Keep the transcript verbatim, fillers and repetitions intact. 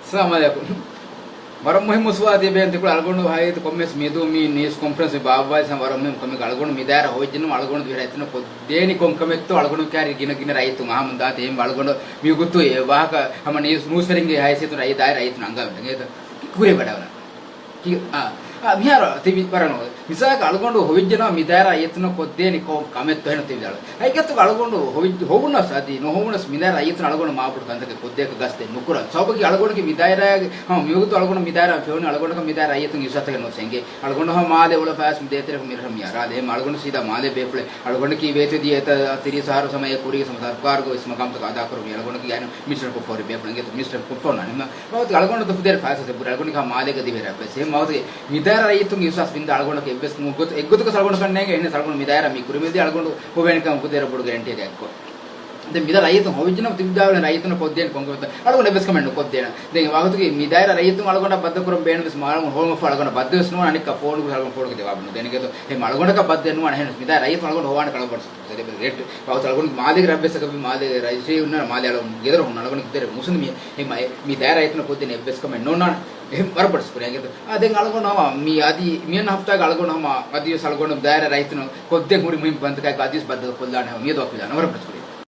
އައްސަލާމު ޢަލައިކުމް. ވަރަށް މުހިއްމު ސުވާލެއް ތިބޭން ތިކުޅަ އަޅުގަނޑު ހައިތު ކޮންމެސް މިދޫ މި ނިއުސް ކޮންފަރެންސް ބާއްވާ ވަރަށް މުހިއްމު ކަމެއް. އަޅުގަނޑު މިދާއިރަށް ހޮވިއްޖެނަމަ އަޅުގަނޑު ދިވެހި ރައްޔިތުންނަށް ކޮށްދޭނީ ކޮން ކަމެއްތޯ އަޅުގަނޑު ކާރި ގިނަ ގިނަ ރައްޔިތުން އަހަމުން ދާތީ. އެހެން އަޅުގަނޑު މި ގުތު އެ ވާހަކަ ހަމަ ނިއުސް ނޫސްވެރިންގެ ހައިސިއްޔަތުން ރައްޔިތު ދާއިރަ ރައްޔިތުން އަންގާ ވެގެން ކުރި ވަޑަވަން. ކި-، އާ، އާ، މިހާރު ތިބި ވަރަނު. މިސާލަކަށް އަޅުގަނޑު ހޮވިއްޖެނަމަ މިދާއިރަ ރައްޔިތުންނަށް ކޮށްދޭނީ ކޮން ކަމެއްތޯ ހެން ތިބި ދާޅު. ހަގީގަތުގަ އަޅުގަނޑު ހޮވި-، ހޮވުނަސް އަދި ނުހޮވުނަސް މިދާއިރަ ރައްޔިތުން އަޅުގަނޑު މާބޮޑު ކަންތަކެއް ކޮށްދޭކަށް ގަސްދެއް ނުކުރަން. ސަބަބަކީ އަޅުގަނޑުގެ މިދާއިރާގެ ހަމަ މިވަގުތު އަޅުގަނޑު މިދާއިރާ ފެނުނީ އަޅުގަނޑަކަށް މިދާއިރަ ރައްޔިތުން އިސްވަތަކެއް ނުސެނގޭ. އަޅުގަނޑު ހަމަ މާލެ އުޅަފާސް މި ދޭތެރެކު މިރަށަށް މިއަރާލެ. އެހެން އަޅުގަނޑު ސީދާ މާލެ ބޭފުޅެއް. އަޅުގަނޑަކީ ވޭތުވެދިޔަ އެތައް ތިރީސް އަހަރު ސަމަޔަށް ކުރީގެ ހަމަ ސަރުކާރުގެ އިސް މަގާމްތަކަށް އަދާކުރަމުން އަޅުގަނޑަކީ އައިނު މިނިސްޓަރ ކޮށްފަ ހުރި ބޭފުޅެއް. އިނގޭތޯ މިނިސްޓަރ ކޮށްފަ ހުންނާނެ. ހަމަ ވަގުތު އަޅުގަނޑު ދުފުދޭރަ ފައިސާ ތެއްބުރި އަޅުގަނޑަކީ މާލޭގަ ދިވެހި ރަށްވެސް. އެހެން ވަގުތު މިދާއިރަ ރައްޔިތުންގެ ވިސްވާސް ވިންދާ އަޅުގަނޑަކަށް އެއްވެސް ގޮތް-، އެއްގޮތަކަށް އަޅުގަނޑަކަށް ނޭނގެ. އެހެން އަޅުގަނޑު މިދާއިރަ މި ކުރިމަތި އަޅުގަނޑު ހޮވޭނެ ކަމަށް ދުފުދޭރަ ބޮޑު ގެރެންޓީއެއް އެއްކޮށް. ދެން މިދާ ރައްޔިތުން ހޮވިއްޖެނަމަ ތިބިދާވެނެ ރައްޔިތުންނަށް ކޮށްދޭނެ ކޮންކަމެއްތޯ؟ އަޅުގަނޑު އެއްވެސް ކަމެއް ނުކޮށްދޭނަ. ދެން ވަގުތުގެ މިދާއިރަ ރައްޔިތުން އަޅުގަނޑަށް ބައްދަލުކުރަން ބޭނުންވެސް މާ އަޅުގަނޑު ހޮވުމަށްފަހު އަޅުގަނޑަށް ބައްދަލުވެސް ނުވާނެ. އަނެއްކާ ފޯނުގަ އަޅުގަނޑު ފޯނުގަ ޖަވާބު ނުދޭނެ. އިނގޭތޯ އެހެން އަޅުގަނޑަކަށް ބައްދަލު ނުވާނެ. އެހެން މިދާ ރައްޔިތުން އަޅުގަނޑު ހޮވާނެ ކަޅަނބޮޑު ސަބަބެއް ރޭޓް. ވަގުތު އަޅުގަނޑު މާލޭގެ ރަށްވެސް އަކަބި މާލޭގެ ރައީސް ހުންނަ މާލޭ އަޅުގަނޑު ގެދޮރަށް ހުންނަ އަޅުގަނޑު ގެދޮރެއް މުސުން މި އެ މަ-، އެ މި ދާއިރާ ރައްޔިތުންނަށް ކޮށްދޭނެ އެއްވެސް ކަމެއް ނޯންނާނެ. އެހެން ވަރަށް ބޮޑު ޝުކުރިއްޔާ. އާ، ދެން އަޅުގަނޑު ހަމަ މި އަދި މިއަންނަ ހަފްތާގަ އަޅުގަނޑު ހަމަ އަދިވެސް އަޅުގަނޑު ދާއިރާ ރައްޔިތުންނަށް ކޮށްދޭން ހުރި މުހިންމު ކަންތަކާއެކު އަދިވެސް ބައްދަލު ކޮށްލާނެ ހަމަ މިއަދު ވަކިވެލާނެ. ވަރަށް ބޮޑު ޝުކުރިއްޔާ.